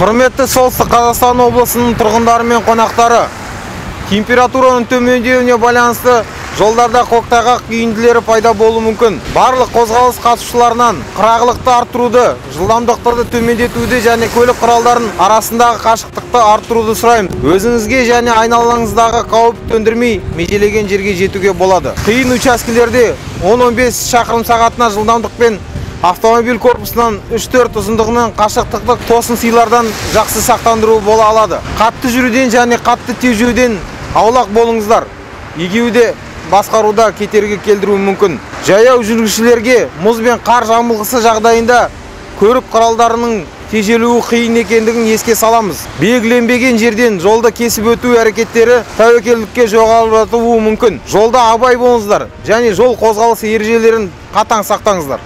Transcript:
Құрметті Солтүстік Қазақстан облысының тұрғындары мен қонақтары, температураның төмендеуіне байланысты жолдарда көктайғақ үйінділері пайда болуы мүмкін. Барлық қозғалыс қатысушыларынан қырағылықты арттыруды, жылдамдықты төмендетуді және көлік құралдарының арасындағы қашықтықты арттыруды сұраймын. Өзіңізге және айналаңыздағы қауіп төндірмей межелеген жерге жетуге болады. Қиын учаскелерде 10-15 шақырым сағатына жылдамдықпен автомобиль корпусынан 3-4 ұзындығынан қашықтықты тосын сыйлардан жақсы сақтандыру бола алады. Қатты жүруден және қатты тежеуден аулақ болыңыздар. Екеуі де басқаруда кедергі келтіруі мүмкін. Жаяу жүргіншілерге мұз бен қар жамылғысы жағдайында көлік құралдарының тежелуі қиын екендігін еске саламыз. Белгіленбеген жерден жолды кесіп өту әрекеттері тәуекелдікке жоғарылатуы мүмкін. Жолда абай болыңыздар және жол қозғалысы ережелерін қатаң сақтаңыздар.